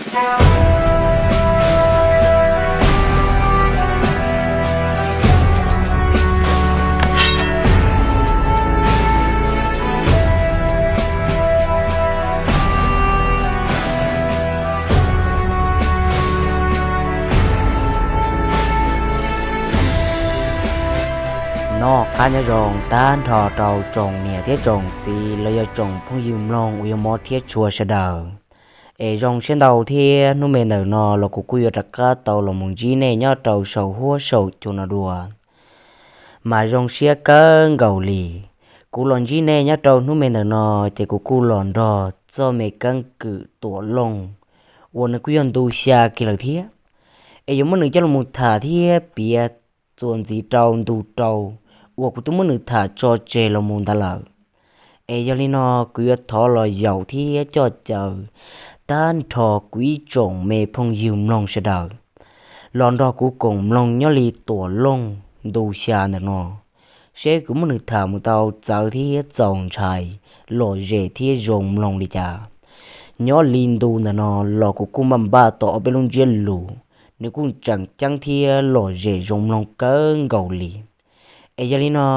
Noj qab nyob zoo tag nrho rau tsoom niam thiab tsoom txiv los yog tsoom phooj ywg mloog uas yog mob thiab tshua sawv daws. Es zoo siab ntau thiab hnub me ntawm no los kuv kuj yuav rov qab tau los mus ntsib nej nyob rau saum huab saum cua no dua. Mas zoo siab kawg nkaus li, kuv los ntsib nej nyob rau hnub me ntawm no, ces kuv kuj los nrog txoj me keeb kwm Tuam Looj uas nws kuj yog ntu xya kiag lawm thiab. Es yuav muab nws coj los mus tham thiab piav txuas ntxiv rau ntu rau uas kuv twb muab nws tham tso tseg los mus ntawd lawm. Es yog li no, kuv yuav thov los yaum thiab coj caw tag nrho kuv ib tsoom me phooj ywg mloog sawv daws los nrog kuv koom mloog nyob li Tuam Looj ntu xya ntawm no, seb kuv muab nws tham mus tau txawv thiab txaus ntshai, lom zem thiab zoo mloog li cas. Nyob li ntu ntawm no los kuv kuj npaj npaj tau ob peb lub ntsiab lus, nws kuj tseem ceeb thiab lom zem zoo mloog kawg nkaus li. Es yog li no,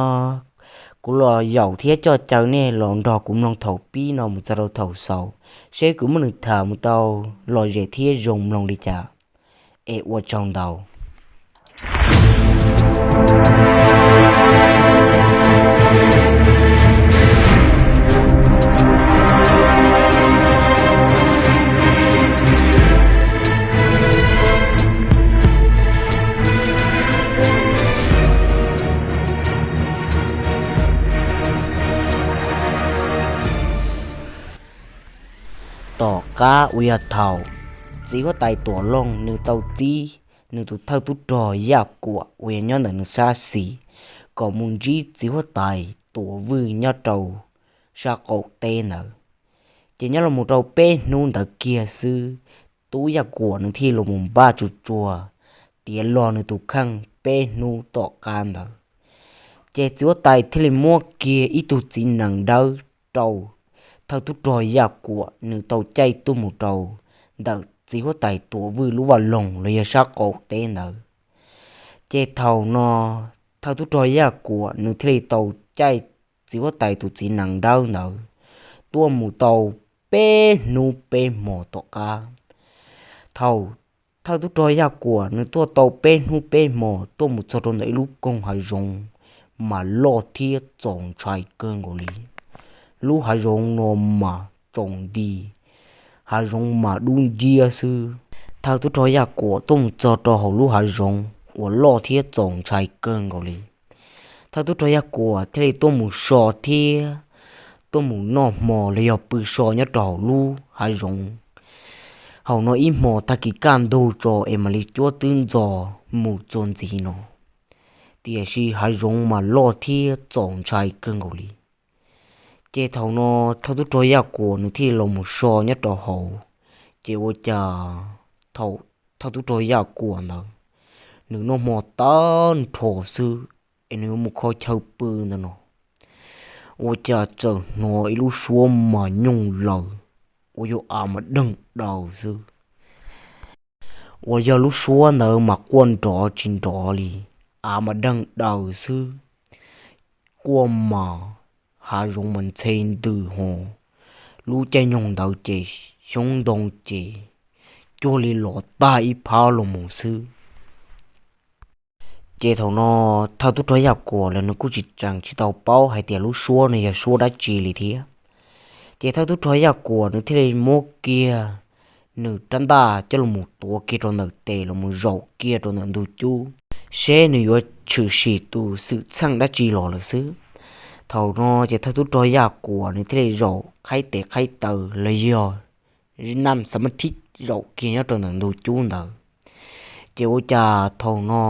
kuv los yaum thiab coj caw nej los nrog kuv mloog thaum pib no mus txog rau thaum xaus, seb kuv muab nws tham mus tau lom zem thiab zoo mloog li cas. Es ua tsaug ntau. Tom qab uas yog thaum txiv huab tais Tuam Looj nws tau txib nws tus thawj tub rog Yaj Kuam uas yog nyob ntawm nws sab xis kom mus ntsib txiv huab tais Tuam Vwj nyob rau sab qaum teb ntawd. Ces nyob los mus rau peb hnub ntawd kiag xwb, tub Yaj Kuam nws thiaj los mus npaj tsuag tsuag tiav los nws tus kheej peb hnub tom qab ntawd. Ces txiv huab tais thiaj li muab kiag ib tug txiv nees dawb rau thawj tub rog Yaj Kuam nws tau caij tuaj mus rau ntawm txiv huab tais Tuam Vwj lub vaj loog los yog sab qaum teb ntawd. Ces thaum no thawj tub rog Yaj Kuam nws thiaj li tau caij txiv huab tais tus txiv nees dawb ntawd tuaj mus tau peb hnub peb hmos tom qab. Thaum thawj tub rog Yaj Kuam nws tuaj tau peb hnub peb hmos tuaj mus txog rau ntawm ib lub koog hav zoov mas loj thiab txaus ntshai kawg nkaus li. Lub hav zoov no mas tsaus nti, hav zoov mas dub nciab xwb. Thawj tub rog Yaj Kuam tuaj mus txog rau hauv lub hav zoov uas loj thiab txaus ntshai kawg nkaus li. Thawj tub rog Yaj Kuam thiaj li tuaj mus so thiab tuaj mus noj hmo los yog pw so nyob rau hauv lub hav zoov. Hauv no ib hmos tag kis kaj ntug tso es mam li cuab twb ntxo mus txuas ntxiv no. Tiam sis hav zoov mas loj thiab txaus ntshai kawg nkaus li. Ces thaum no thawj tub rog Yaj Kuam nws thiaj li los mus so nyob rau hauv. Ces ua cas thaum thawj tub rog Yaj Kuam ntawd nws noj hmo tag nrho xwb es nws yuav mus kho chaw pw ntawd no, ua cas txawm hnov ib lub suab mas nyooj laws uas yog av mas deeg daws xwb. Uas yog lub suab ntawd mas quaj nrov tsis nrov li, av mas deeg daws xwb. Quaj mas hav zoov mas ntxhe ntws ho, lub caij nyoog ntawd ces xyoob ntoo ces cuag li los tag ib phab los mus xwb. Ces thaum no thawj tub rog Yaj Kuam los nws kuj tsis tseem tsis tau paub hais tias lub suab no yog suab dab tsi li thiab. Ces thawj tub rog Yaj Kuam nws thiaj li muab kiag nws rab ntaj coj los mus tuav kiag rau ntawm tes los mus zaum kiag rau ntawm ntug cub, seb nws yuav tshwm sim tus xwm txheej dab tsi los lawm xwb. Thaum no ces thawj tub rog Yaj Kuam nws thiaj li zaum qhaib tes qhaib taw los yog naj xa mab thib zaum kiag nyob rau ntawm ntug cub ntawd. Ces ua cas thaum no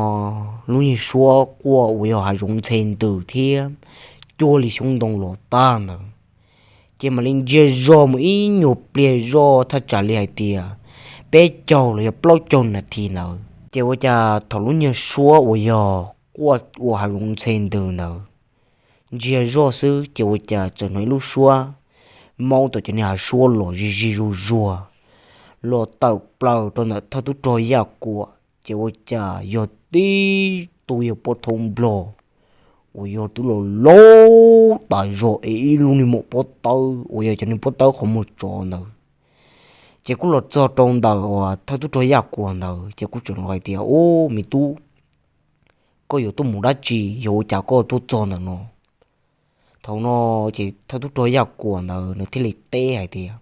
lub niag suab quaj uas yog hav zoov ntxhe ntws thiab cuag li xyoob ntoo los tag ntawd, ces mam li ntsiag zog mus ib nyuag pliag zoj thaj tsam li hais tias peb caug los yog plaub caug nas this ntawd. Ces ua cas thaum lub niag suab uas yog quaj ua hav zoov ntxhe ntws ntawd ntsiag zoj xwb, ces ua cas txawm hnov ib lub suab maub tom cov niag hav suab los zig zig zuag zuag, los tawm plaws rau ntawm thawj tub rog Yaj Kuam ces ua cas yog tib tug yawg pov thoob nplog uas yog twb los laus tas zog es ib lub niag muam pob tawb uas yog cov niag pob tawb qhov muag tsov ntawd. Ces kuj los txog rau ntawm uas thawj tub rog Yaj Kuam ntawd ces kuj tseem los hais tias, Ub, me tub, koj yuav tuaj mus dab tsi, yog ua cas koj tuaj txog ntawm no? Thaum no ces thawj tub rog Yaj Kuam ntawd nws thiaj li teb hais tias,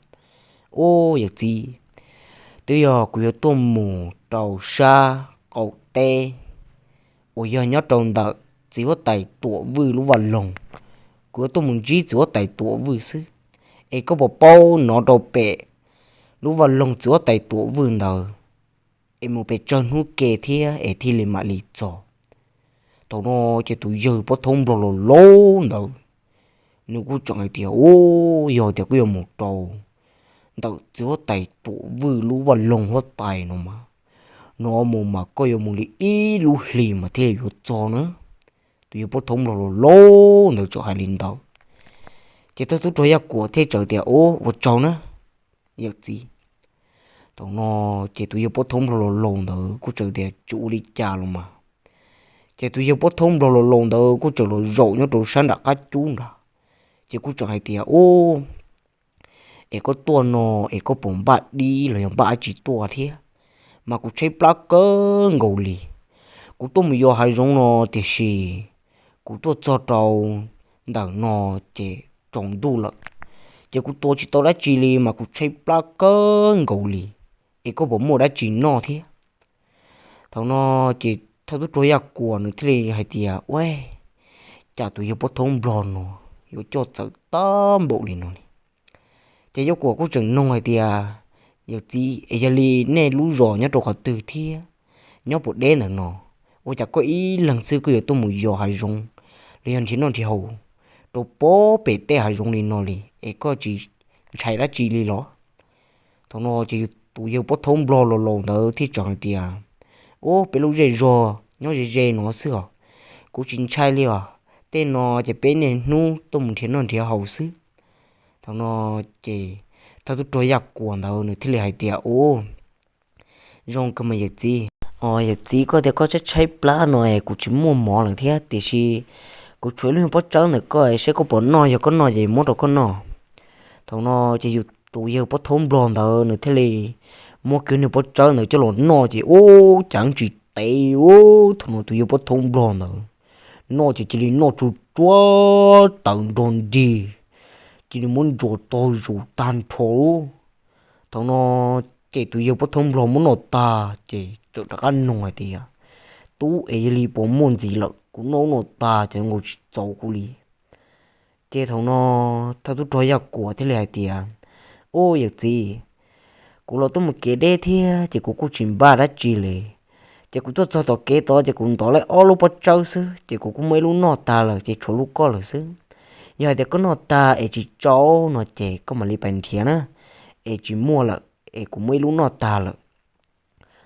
Ub, yawm txiv, twb yog kuv yuav tuaj mus rau sab qaum teb uas yog nyob rau ntawm txiv huab tais Tuam Vwj lub vaj loog. Kuv yuav tuaj mus ntsib txiv huab tais Tuam Vwj xwb. Es koj puas paub nov rau pem lub vaj loog txiv huab tais Tuam Vwj ntawd es mus pes tsawg hnub ke thiab es thiaj li mam li txog? Thaum no ces tus yawg pov thoob nplog los laus ntawd nws kuj tseem hais tias, Ub, yog tias koj yuav mus rau ntawm txiv huab tais Tuam Vwj lub vaj loog huab tais no mas, no mus mas koj yuav mus li ib lub hlis mas thiaj li yuav txog na. Tus yawg pov thoob nplog los laus ntawd tseem hais li ntawd. Ces thawj tub rog Yaj Kuam thiaj tseem tias, Ub, ua tsaug na, yawm txiv. Thaum no ces tus yawg pov thoob nplog los laus ntawd kuj tseem tias, Tsis ua li cas los mas. Ces tus yawg pov thoob nplog los laus ntawd kuj tseem los zaum nyob rau sab nram qab cub nrad, ces kuj tseem hais tias, Ub, es koj tuaj no es koj puas npaj dib los yog npaj dab tsi tuaj thiab? Mas kuv tshaib plab kawg nkaus li. Kuv tuaj mus yos hav zoov no, tiam sis kuv tuaj txog rau ntawm no ces tsaus ntuj lawm, ces kuv tua tsis tau dab tsi li mas kuv tshaib plab kawg nkaus li. Es koj puas muaj dab tsi noj thiab? Thaum no ces thawj tub rog Yaj Kuam nws thiaj li hais tias, Ua cas tus yawg pov thoob nplog no yuav coj txawv tag npaum li no li? Ces Yaj Kuam kuj tseem nug hais tias, Yawm txiv, es yog li nej lub zos nyob rau qhov twg thiab nyob puas deb ntawm no? Ua cas koj ib leeg xwb koj yuav tuaj mus yos hav zoov los yog nrhiav noj nrhiav haus rau pem tej hav zoov li no li, es koj tsis ntshai dab tsi li los? Thaum no ces tus yawg pov thoob nplog los laus ntawd thiaj tseem hais tias, Ub, peb lub zej zog nyob ze ze no xwb os, kuv tsis ntshai li os. Tej no ces peb niaj hnub tuaj mus nrhiav noj nrhiav haus xwb. Thaum no ces thawj tub rog Yaj Kuam ntawd nws thiaj li hais tias, Ub, zoo kawg mas yawm txiv. Os, yawm txiv, koj tias koj tshaib tshaib plab no es kuv tsis muaj mov lawm thiab, tiam sis kuv tshuav lub niag pob tsawb ntawm koj, saib koj puas noj, yog koj noj ces muab rau koj noj. Thaum no ces yus tus yawg pov thoob nplog ntawd nws thiaj li muab kiag niag pob tsawb ntawd coj los noj ces ub, cas tsis tev ub. Thaum no tus yawg pov thoob nplog ntawd noj ces cia li noj tsuag tsuag tawv nrog nrig, cia li muab ntsuas taug zus tag nrho lub. Thaum no ces tus yawg pov thoob nplog muab noj tag ces txawm rov qab nug hais tias, Tub, es yog li puas muaj ntxiv lawm? Kuv noj ub noj tag ces nkaus tsis txaus kuv li. Ces thaum no thawj tub rog Yaj Kuam thiaj li hais tias, Ub, yawm txiv, kuv los tuaj mus kev deb thiab ces kuv kuj tsis npaj dab tsi li. Ces kuv tuaj txog tom kev tod ces kuv ntov lawm ob lub pob tsawb xwb ces kuv kuj muab ib lub noj tag lawm ces tshuav lub koj lawm xwb. Yog hais tias koj noj tag es tsis tsau no ces koj mam li pais nrhiav na, es tsis muaj lawm es kuv muab ib lub noj tag lawm.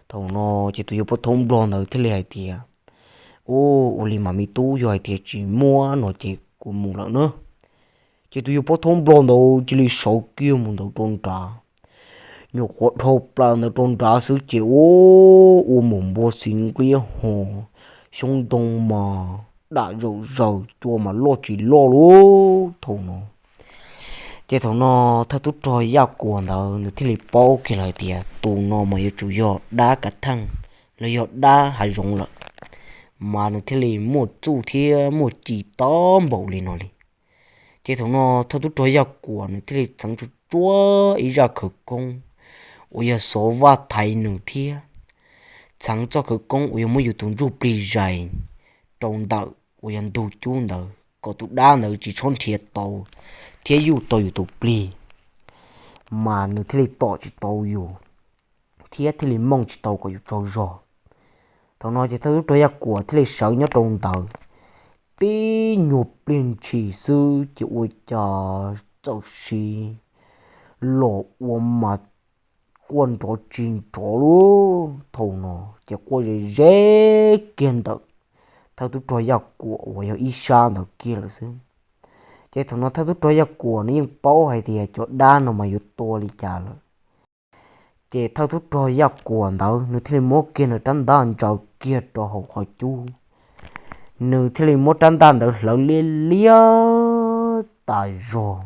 Thaum no ces tus yawg pov thoob nplog ntawd thiaj li hais tias, Ub, ua li mas me tub, yog hais tias tsis muaj no ces kuv mus lawm na. Ces tus yawg pov thoob nplog ntawd cia li sawv kiag mus ntawd rau nrad, nyuam qhuav dhau plaws ntawd rau nrad xwb ces ua mus npua xis nqhiab ho, xyoob ntoo mas dam zaws zaws, cua mas loj tsis loj lub. Thaum no ces thaum no thawj tub rog Yaj Kuam ntawd nws thiaj li paub kiag lawm tias tus no mas yuav tsum yog dab kav theej los yog dab hav zoov lawm, mas nws thiaj li muaj txuj thiab muaj ci tag npaum li no li. Ces thaum no thawj tub rog Yaj Kuam nws thiaj li txheev tsuag tsuag ib zaj khawv koob uas yog xov vaj thaiv nws thiab txheev txoj khawv koob uas yog muab yus tus ntsuj plig zais rau ntawm uas yog ntug cub ntawd kom tus dab ntawd tsis txhob nrhiav tau thiab yuj tau yus tus plig, mas nws thiaj li tom tsis tau yus thiab thiaj li mooj tsis tau kom yus tsaug zog. Thaum no ces thawj tub rog Yaj Kuam thiaj li sawv nyob rau ntawd tib nyuag pliag ntshis xwb ces ua cas txawm siv los ua mas quaj nrov tsis nrov lub. Thaum no ces quaj ze ze kiag ntawm thawj tub rog Yaj Kuam uas yog ib sab ntawd kiag lawm xwb. Ces thaum no thawj tub rog Yaj Kuam nws yeej paub hais tias cov dab no mas yuav tua li cas lawm. Ces thawj tub rog Yaj Kuam ntawd nws thiaj li muab kiag nws rab ntaj ntsaws kiag rau hauv qhov cub, nws thiaj li muab rab ntaj ntawd hlawv liab liab tas zog.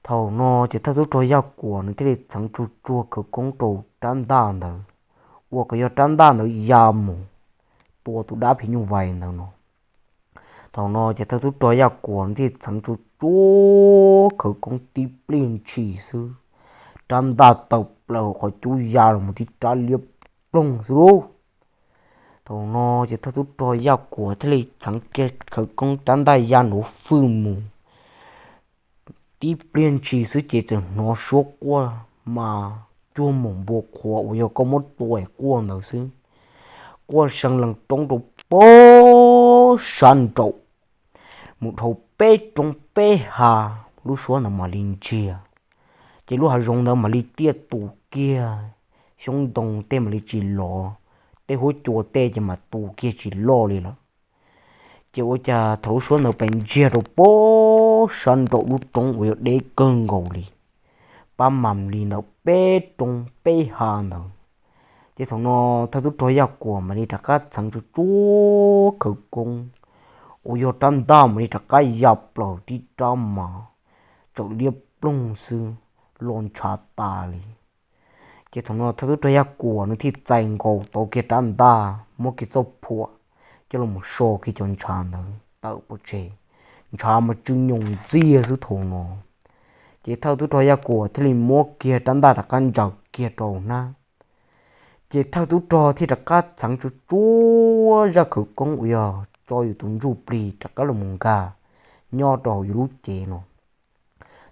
Thaum no ces thawj tub rog Yaj Kuam nws thiaj li txheev tsuag tsuag khawv koob rau rab ntaj ntawd, uas kom yog rab ntaj ntawd ya mus tua tus dab phim nyuj vais ntawd no. Thaum no ces thawj tub rog Yaj Kuam nws thiaj li txheev tsuag tsuag khawv koob tib pliag ntshis xwb, rab ntaj tawm plaws hauv qhov cub ya los mus tib rab liab ploog xwb lauj. Thaum no ces thawj tub rog Yaj Kuam thiaj li txheev kiag khawv koob rab ntaj ya nrav fwj mus tib pliag ntshis xwb ces txawm hnov suab quaj mas cuag moom npua qhuav uas yog koj muab tua quaj ntawd xwb, quaj seev lees roob rau pem sab nraum mus dhau peb roob peb hav, lub suab ntawd mam li ntsiag. Ces lub hav zoov ntawd mam li tiaj tus kiag, xyoob ntoo tej mam li tsis lov, tej huab cua tej ces mam tus kiag tsis loj li lawm. Ces ua cas thaum lub suab ntawd pes ntsiag rau pem sab nraum lub roob uas yog deb kawg nkaus li, pab mam li ntawm peb roob peb hav ntawd, ces thaum no thawj tub rog Yaj Kuam mam li rov qab txheev tsuag tsuag khawv koob uas yog rab ntaj mam li rov qab ya plaws tib rab mas txawm liab ploog xwb, los ntshav tas li. Ces thaum no thawj tub rog Yaj Kuam nws thiaj txais nkaus tau kiag rab ntaj muab kiag txoj phuam coj los so kiag cov ntshav ntawd tawm pov tseg, ntshav mas tsw nyoos ntxiag xwb thaum no. Ces thawj tub rog Yaj Kuam thiaj li muab kiag rab ntaj rov qab ntsaws kiag rau hnab. Ces thawj tub rog thiaj rov qab txheev tsuag tsuag zaj khawv koob uas yog tso yus tus ntsuj plig rov qab los mus nkag nyob rau hauv yus lub cev no.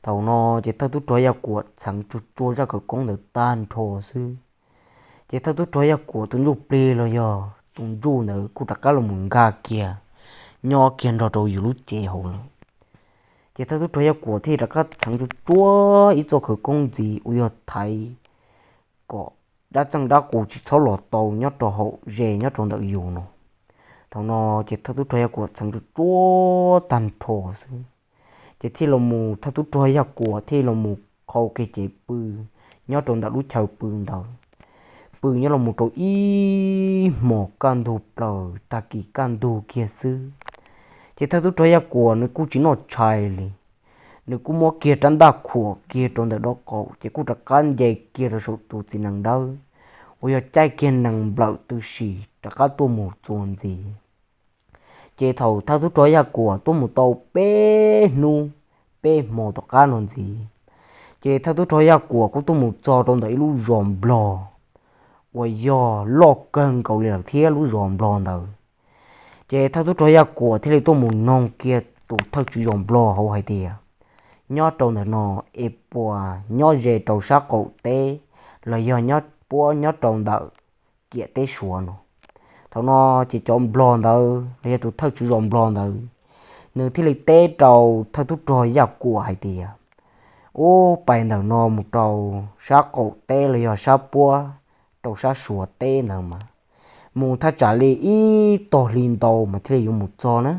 Thaum no ces thawj tub rog Yaj Kuam txheev tsuag tsuag zaj khawv koob ntawd tag nrho xwb, ces thawj tub rog Yaj Kuam tus ntsuj plig los yog tus ntsuj ntawd kuj rov qab los mus nkag kiag nyob kiag nrog rau yus lub cev hauv lawm. Ces thawj tub rog Yaj Kuam thiaj rov qab txheev tsuag tsuag ib txoj khawv koob ntxiv uas yog thaiv kom dab txeej dab qus tsis txhob los tau nyob rau hauv ze nyob rau ntawm yus no. Thaum no ces thawj tub rog Yaj Kuam txheev tsuag tsuag tag nrho xwb, ces thiaj los mus, thawj tub rog Yaj Kuam thiaj los mus qhau kiag cev pw nyob rau ntawm lub chaw pw ntawd, pw nyob los mus rau ib hmos kaj ntug plaws tag kis kaj ntug kiag xwb. Ces thawj tub rog Yaj Kuam nws kuj tsis noj tshais li, nws kuj muab kiag rab ntaj khuam kiag rau ntawm dob qaum ces kuj rov qab nce kiag rau saum tus txiv nees dawb uas yog caij kiag nees nplawm tw si rov qab tuaj mus txuas ntxiv. Ces thaum thawj tub rog Yaj Kuam tuaj mus tau peb hnub peb hmo tom qab no ntxiv, ces thawj tub rog Yaj Kuam kuj tuaj mus txog rau ntawm ib lub zos nplog uas yog loj kawg nkaus li lawm thiab lub zos nplog ntawd. Ces thawj tub rog Yaj Kuam thiaj li tuaj mus noog kiag tus thawj tswv zos nplog hauv hais tias, nyob rau ntawm no es puas nyob ze rau sab qaum teb los yog nyob puab nyob rau ntawm ciam teb Suav no? Thaum no ces cov nplog ntawd los yog tus thawj tswv zos nplog ntawd, nws thiaj li teb rau thawj tub rog Yaj Kuam hais tias, ub, pais ntawm no mus rau sab qaum teb los yog sab puab rau sab Suav teb ntawd mas mus thaj tsam li ib tog hli ntau mas thiaj li yuav mus txog na.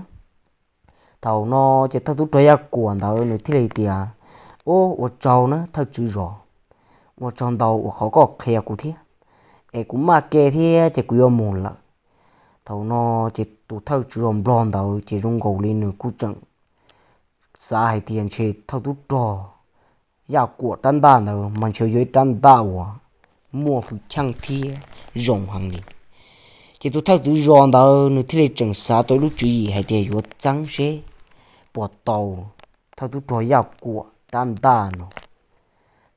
Thaum no ces thawj tub rog Yaj Kuam ntawd nws thiaj li tias, ub, ua tsaug na thawj tswv zos, ua tsaug ntau uas qhov koj qhia kuv thiab, es kuv maj ke thiab ces kuv yuav mus lawm. Thaum no ces tus thawj tswv zos nplog ntawd ces zoo nkaus li nws kuj tseem xav hais tias ntshe thawj tub rog Yaj Kuam rab ntaj ntawd mas ntshe yog ib rab ntaj uas muaj hwj chim thiab zoo heev li. Ces tus thawj tswv zos ntawd nws thiaj li tseem xav tau ib lub tswv yim hais tias yuav txeeb seb puas tau thawj tub rog Yaj Kuam rab ntaj no.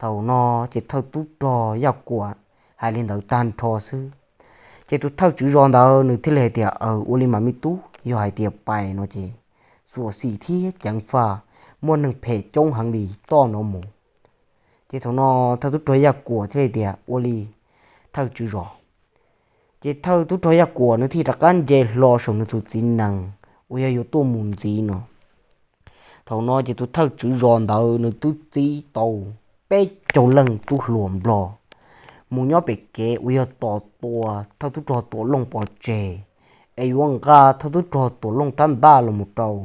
Thaum no ces thawj tub rog Yaj Kuam hais li ntawd tag nrho xwb, ces tus thawj tswv zos ntawd nws thiaj li hais tias, aws, ua li mas me tub, yog hais tias pais no ces xuam xim thiab ceev faj, muaj neeg phem coob heev li toj no mus. Ces thaum no thawj tub rog Yaj Kuam thiaj li tias, ua li thawj tswv zos. Ces thawj tub rog Yaj Kuam nws thiaj rov qab nce hlo saum nws tus txiv nees uas yog yuav tuaj mus ntxiv no. Thaum no ces tus thawj tswv zos ntawd nws twb txib tau peb caug leej tub hluas nplog mus nyob pem kev uas yog tos tua thawj tub rog Tuam Looj pov tseg, es yuav nqa thawj tub rog Tuam Looj rab ntaj los mus rau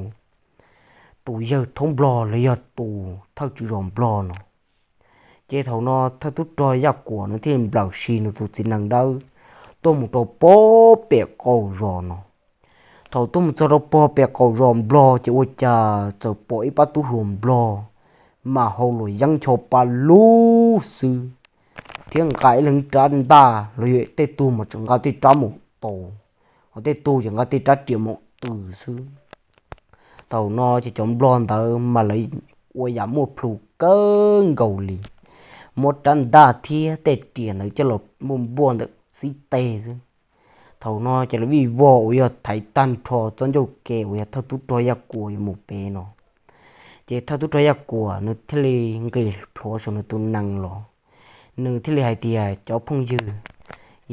tus yawg thoob nplog los yog tus thawj tswv zos nplog no. Ces thaum no thawj tub rog Yaj Kuam nws thiaj li nplawm si nws tus txiv nees dawb tuaj mus rau pog pem qaum zos no. Thaum tuaj mus txog rau pog pem qaum zos nplog ces ua cas txawm pom ib pab tub hluas nplog mas hau luam yeeb ncho pa lug xwb, thiab nqa ib leeg rab ntaj los yog tej tug mas tseem nqa tej rab maum taus, ho tej tug ces nqa tej rab riam maum tw xwb. Thaum no ces cov nplog ntawd mas lawv ua yam muaj plhus kawg nkaus li, muab rab ntaj thiab tej riam ntawd coj los npuaj npuaj ntawm xib teg xwb. Thaum no ces lawv vij vog uas yog thaiv tag nrho txoj ncauj ke uas yog thawj tub rog Yaj Kuam yuav mus pem no. Ces thawj tub rog Yaj Kuam nws thiaj li nqis plhuav saum nws tus nees los, nws thiaj li hais tias, cov phooj ywg,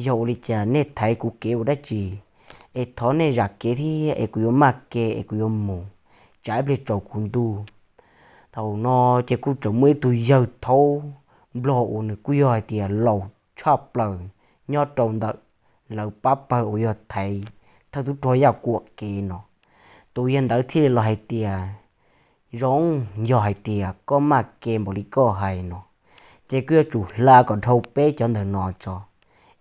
yog ua li cas nej thaiv kuv kev ua dab tsi? Es thov nej zam kev thiab es kuv yuav maj ke es kuv yuav mus, tsam ib pliag tsaus kuv ntuj. Thaum no ces kuj tseem muaj ib tug yawg thaub nplog uas nws kuj yog hais tias laus tshaj plaws nyob rau ntawm lawv pab pawg uas yog thaiv thawj tub rog Yaj Kuam kev no. Tus yawg ntawd thiaj li los hais tias, zoo, yog hais tias koj maj ke npaum li koj hais no, ces kuj yuav tsum hla kom dhau peb cov ntawm no tso,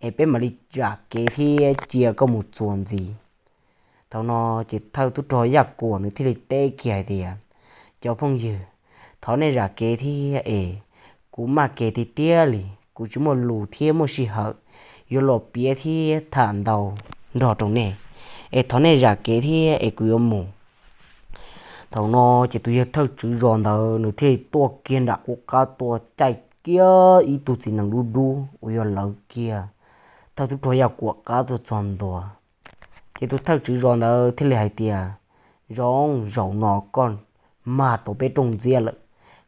es peb mam li zam kev thiab cia koj mus txuas ntxiv. Thaum no ces thawj tub rog Yaj Kuam nws thiaj li teb kiag hais tias, cov phooj ywg, thov nej zam kev thiab es kuv maj ke tiag tiag li, kuv tsis muaj lus thiab muaj sij hawm yuav los piav thiab tham ntau nrog rau nej, es thov nej zam kev thiab es kuv yuav mus. Thaum no ces tus yawg thawj tswv zos ntawd nws thiaj li tuaj kiag nram qub qab tuaj caij kiag ib tug txiv nees dub dub uas yog lawv kiag thawj tub rog Yaj Kuam qab tuaj txog ntua. Ces tus thawj tswv zos ntawd thiaj li hais tias, zoo, zaum no koj mag tau peb rooj ntxiab lawm,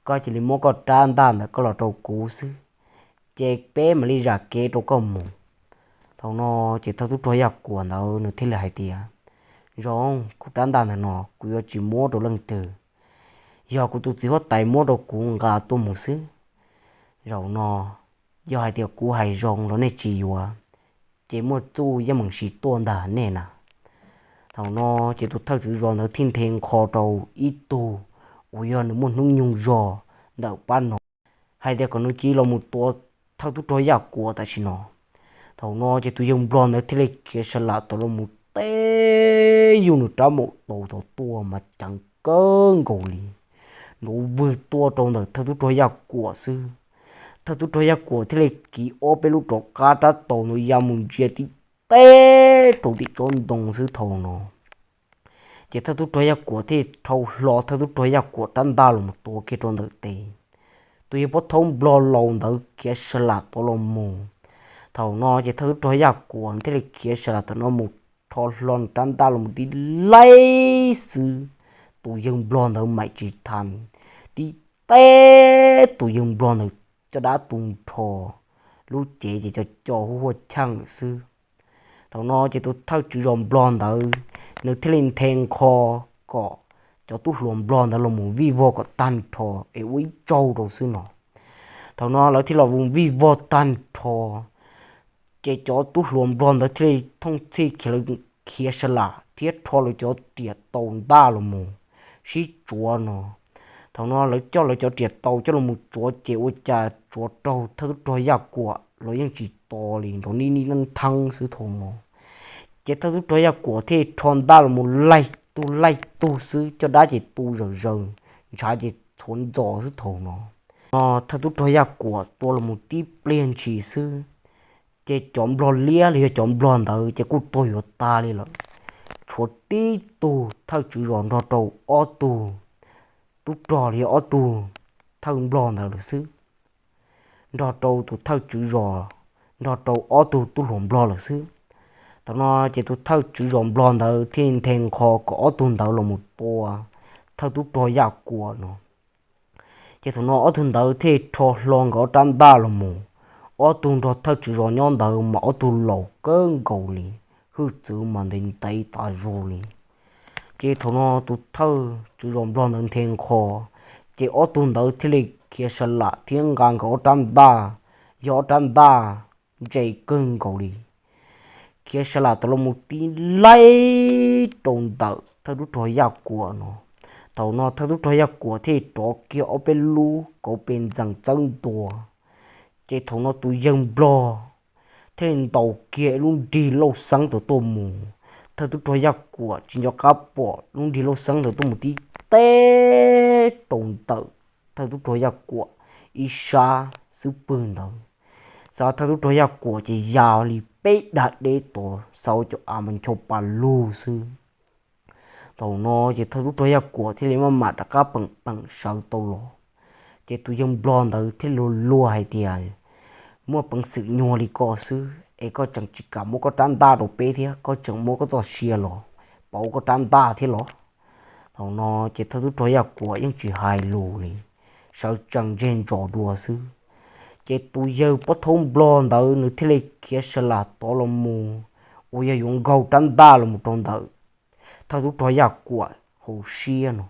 koj cia li muab koj rab ntaj ntawd koj los rau kuv xwb, ces peb mam li zam kev rau koj mus. Thaum no ces thawj tub rog Yaj Kuam ntawd nws thiaj li hais tias, zoo, kuv rab ntaj ntawm no kuv yuav tsis muab rau leej twg, yog kuv tus txiv huab tais muab rau kuv nqa tuaj mus xwb. Zaum no yog hais tias kuv hais zoo los nej tsis yuav, ces muaj txuj yeej meem sis tuaj ntag nej na. Thaum no ces tus thawj tswv zos ntawd thiaj nthe nqho rau ib tug uas yog nws muaj hnub nyoog zog ntawm pab no, hais tias kom nws cia li los mus tua thawj tub rog Yaj Kuam tam sim no. Thaum no ces tus yawg nplog ntawd thiaj li khiav sa lam tau los mus teb yug nws rab maum taus tau tuaj mas ceev kawg nkaus li, nrov vwg tuaj rau ntawm thawj tub rog Yaj Kuam xwb. Thawj tub rog Yaj Kuam thiaj li kiv ob peb lub rov qab rab taus ntawd ya mus ntsia tib teb rau tim tsob ntoo xwb thaum no. Ces thawj tub rog Yaj Kuam thiaj rhau hlo thawj tub rog Yaj Kuam rab ntaj los mus tua kiag rau ntawm tes. Tus yawg pov thaub nplog laus ntawd khiav sa lam tau los mus. Thaum no ces thawj tub rog Yaj Kuam thiaj li khiav sa lam tau no mus rho hlo nws rab ntaj los mus tib laib xwb, tus yawg nplog ntawd maim tsis thas, tib teb tus yawg nplog ntawd caj dab tu nrho, lub cev ces co co huaj huaj cheej lawm xwb. Thaum no ces tus thawj tswv zos nplog ntawd nws thiaj li nthe nqho kom cov tub hluas nplog ntawd los mus vij vog kom tag nrho es ua ib tsaug rau xwb no. Thaum no lawv thiaj los vij vog tag nrho, ces cov tub hluas nplog ntawd thiaj li thooj txhij khiav, lawv khiav sa lam thiab rho lawv cov riam taus ntaj los mus sib tsuav no. Thaum no lawv coj lawv cov riam taus coj los mus tsuav ces ua cas tsuav raug thawj tub rog Yaj Kuam los yeej tsis to li, nrov nij nij neeb theeb xwb thaum no. Ces thawj tub rog Yaj Kuam thiaj rho ntaj los mus laij tug laij tug xwb, caj dab ces tu zawm zaws, ntshav ces txhuav ntxos xwb thaum no. No thawj tub rog Yaj Kuam tua los mus tib pliag ntshis xwb, ces cov nplog liab los yog cov nplog ntawd ces kuj tuag yuav tag li lawm. Tshuav tib tug thawj tswv zos nrog rau ob tug tub rog los yog ob tug thawj nplog ntawd lawm xwb, nrog rau tus thawj tswv zos, nrog rau ob tug tub hluas nplog lawm xwb. Thaum no ces tus thawj tswv zos nplog ntawd thiaj nthe nqho kom ob tug ntawd los mus tua thawj tub rog Yaj Kuam no. Ces thaum no ob tug ntawd thiaj rho hlo nkawd ob rab ntaj los mus. Ob tug nrog thawj tswv zos nyob ntawd mas ob tug laus kawg nkaus li, hwj txwv mas ntev ntev tas zog li. Ces thaum no tus thawj tswv zos nplog ntawd nthe nqho, ces ob tug ntawd thiaj li khiav sa lam thiab nqa nkawd ob rab ntaj, yog ob rab ntaj ntse kawg nkaus li, khiav sa lam tau los mus tib laij rau ntawm thawj tub rog Yaj Kuam no. Thaum no thawj tub rog Yaj Kuam thiaj rov kiag ob peb lub kauv pes ntxees txawb ntua, Ces thaum no tus yawg nplog thiaj li ntaus kiag lub nrig lauj xeeb ntawd tuaj mus. Thawj tub rog Yaj Kuam tsis nco qab pom lub nrig lauj xeeb ntawd tuaj mus tib teb rau ntawm thawj tub rog Yaj Kuam ib sab xub pwg ntawd. Xav thawj tub rog Yaj Kuam ces ya li peb dag deb tod, xav ua cov av mas ncho pa lug xwb. Thaum no ces thawj tub rog Yaj Kuam thiaj li maj mam rov qab peem peem sawv tau los. Ces tus yawg nplog ntawd thiaj li luag hais tias, muaj peev xwm nyuag li ko xwb es koj tseem tsis kam muab koj rab ntaj rau peb thiab, koj tseem muab koj txoj sia los pauv koj rab ntaj thiab los? Thaum no ces thawj tub rog Yaj Kuam yeej tsis hais lus li, sawv tsees ntseg ntsos dua xwb. Ces tus yawg pob thaub nplog ntawd nws thiaj li khiav sa las tod los mus, uas yog yuav nkaug rab ntaj los mus rau ntawm thawj tub rog Yaj Kuam hauv siab no.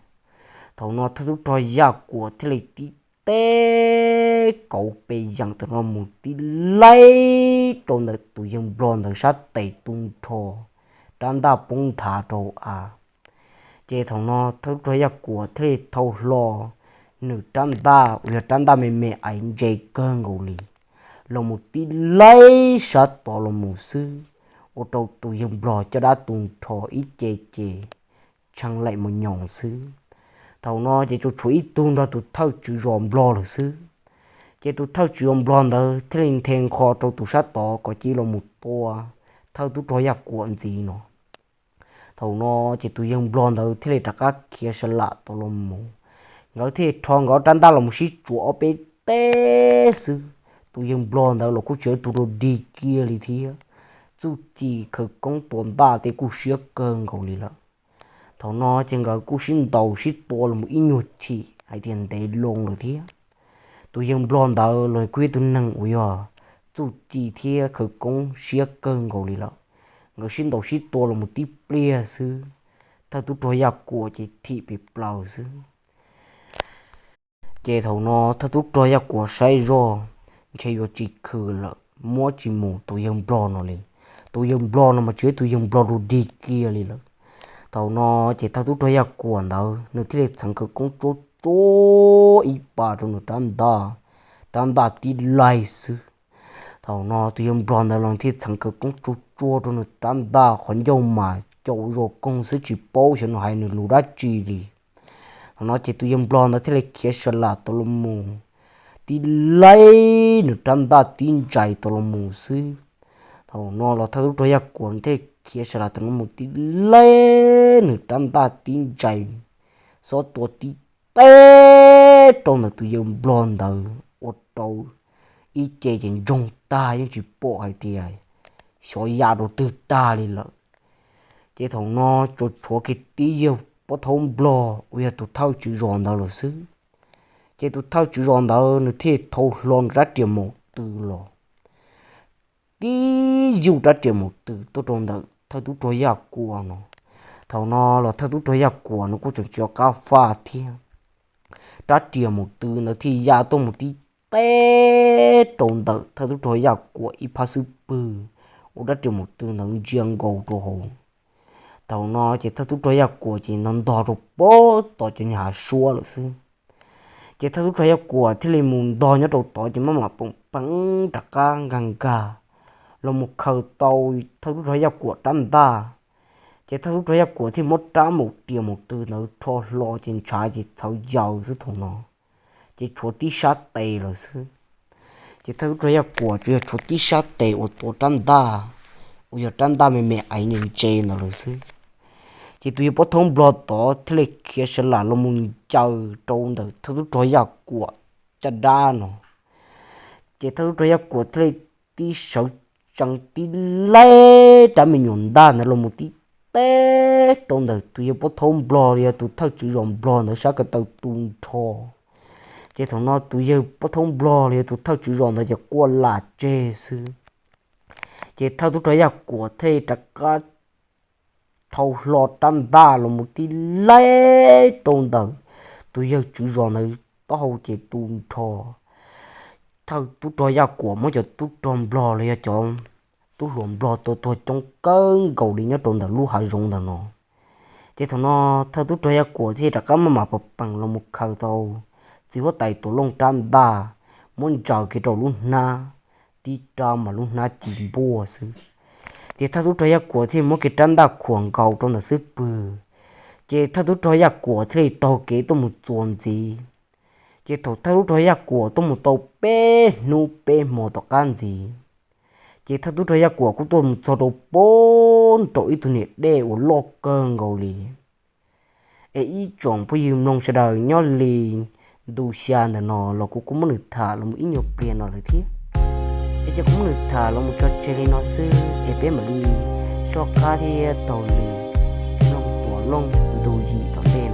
Thaum no thawj tub rog Yaj Kuam thiaj li tib teb kauv pes yeem tawm los mus tib laib rau ntawm tus yawg nplog ntawd sab tes tu nrho, rab ntaj poob nthav rau av. Ces thaum no thawj tub rog Yaj Kuam thiaj li thau hlo nws rab ntaj uas yog rab ntaj me me aiv ntse kawg nkaus li los mus tib laib sab tod los mus xwb, ua rau tus yawg nplog caj dab tu nrho ib ce ces tshee laim mus nyoos xwb. Thaum no ces tsuas tshuav ib tug nrog tus thawj tswv zos nplog lawm xwb. Ces tus thawj tswv zos nplog ntawd thiaj li nthe nqho rau tus sab tod kom cia li los mus tua thawj tub rog Yaj Kuam ntxiv no. Thaum no ces tus yawg nplog ntawd thiaj li rov qab khiav sa lam tod los mus. Nkawd thiaj li rho nkawd ob rab ntaj los mus sib tsuam ob peb teb xwb. Tus yawg nplog ntawd los kuj tsis yog tus rau dig kiag li thiab, txuj ci khawv koob tua ntaj tej kuj siab kawg nkaus li lawm. Thaum no ces nkawd kuj sib ntaus sib tua los mus ib nyuag chim hais tias ntev loo lawm thiab. Tus yawg nplog ntawd los kuj yog tus neeg uas yog txuj ci thiab khawv koob siab kawg nkaus li lawm. Nkawd sib ntaus sib tua los mus tib pliag xwb, thawj tub rog Yaj Kuam ces thim pes plaws xwb. Ces thaum no thawj tub rog Yaj Kuam saib zoj ntshe yuav tsis khwm lawm, muab tsis mus tus yawg nplog no li. Tus yawg nplog no mas tsis yog tus yawg nplog rau dig kiag li lawm. Thaum no ces thawj tub rog Yaj Kuam ntawd nws thiaj li txheev khawv koob tsuab tsuab ib pas rau nws rab ntaj, rab ntaj tib laig xwb. Thaum no tus yawg nplog ntawd los thiaj txheev khawv koob tsuag tsuag rau nws rab ntaj, qhov ncauj mas caum zos koog xwb tsis paub xyov nws hais nws lus dab tsi li. Thaum no ces tus yawg nplog ntawd thiaj li khiav sa lam tau los mus, tib laig nws rab ntaj tib ntsais tau los mus xwb. Thaum no los thawj tub rog Yaj Kuam thiaj khiav sa lam tau los mus tib laig nws rab ntaj tib ntsais, xob tua tib teb rau ntawm tus yawg nplog ntawd ua rau ib ce ces ntsoog tag yeej tsis pom hais tias xyov ya rau twg tag li lawm. Ces thaum no tsuas tshuav kiag tib yawg pob thaub nplog uas yog tus thawj tswv zos ntawd lawm xwb. Ces tus thawj tswv zos ntawd nws thiaj thau hlo nws rab riam maum tw los, tib yuj rab riam maum tw tuaj rau ntawm thawj tub rog Yaj Kuam no. Thaum no los thawj tub rog Yaj Kuam nws kuj tseem tsis nco qab faj thiab, rab riam maum tw ntawd thiaj ya tuaj mus tib teb rau ntawm thawj tub rog Yaj Kuam ib phab xub pwg, ua rab riam maum tw ntawd ntsia nkaus rau hauv. Thaum no ces thawj tub rog Yaj Kuam ces ntog ntog rau pem tom cov nyuag hav suab lawm xwb. Ces thawj tub rog Yaj Kuam thiaj li mus ntog nyob rau tod ces maj mam peem peev rov qab nkag nkag los mus khaws tau thawj tub rog Yaj Kuam rab ntaj. Ces thawj tub rog Yaj Kuam thiaj muab rab maum riam maum tw ntawd rho hlo ces ntshav ces txhawv yaws xwb thaum no, ces tshuav tib sab tes lawm xwb. Ces thawj tub rog Yaj Kuam tsuas yog tshuav tib sab tes uas tua rab ntaj, uas yog rab ntaj me me aiv ntse ntse ntawd lawm xwb. Ces tus yawg pob thaub nplog tod thiaj li khiav sa lam los mus ncaws rau ntawm thawj tub rog Yaj Kuam caj dab no. Ces thawj tub rog Yaj Kuam thiaj li tib sawv tsees tib laig rab me nyuam ntaj ntawd los mus tib teb rau ntawm tus yawg pob thaub nplog los yog tus thawj tswv zos nplog ntawd sab ko taw tu nrho. Ces thaum no tus yawg pob thaub nplog los yog tus thawj tswv zos ntawd ces quaj lam tseg xwb. Ces thawj tub rog Yaj Kuam thiaj li rov qab thau hlo rab ntaj los mus tib laig rau ntawm tus yawg tswv zos ntawd taub hau ces tu nrho. Thawj tub rog Yaj Kuam muab cov tub rog nplog los yog cov tub hluas nplog tua tuag coob kawg nkaus li nyob rau ntawm lub hav zoov ntawm no. Ces thaum no thawj tub rog Yaj Kuam thiaj rov qab maj mam peem peem los mus khaws tau txiv huab tais Tuam Looj rab ntaj muab ntsaws kiag rau lub hnab, tib rab mas lub hnab ci npuaj xwb. Ces thawj tub rog Yaj Kuam thiaj muab kiag rab ntaj khuam nkaus rau ntawm xub pwg, ces thawj tub rog Yaj Kuam thiaj li taug kev tuaj mus txuas ntxiv. Ces thaum thawj tub rog Yaj Kuam tuaj mus tau peb hnub peb hmo tom qab ntxiv, ces thawj tub rog Yaj Kuam kuj tuaj mus txog rau puag nraum ib tug niam dej uas loj kawg nkaus li. Es ib tsoom phooj ywg mloog sawv daws, nyob li ntu xya ntawm no los kuv kuj muab nws tham los mus ib nyuag pliag no lawm thiab. Es ces kuv muab nws tham los mus tso tseg li no xwb, es peb mam li soj qab thiab taug lw mloog tuam looj ntu yim tom ntej.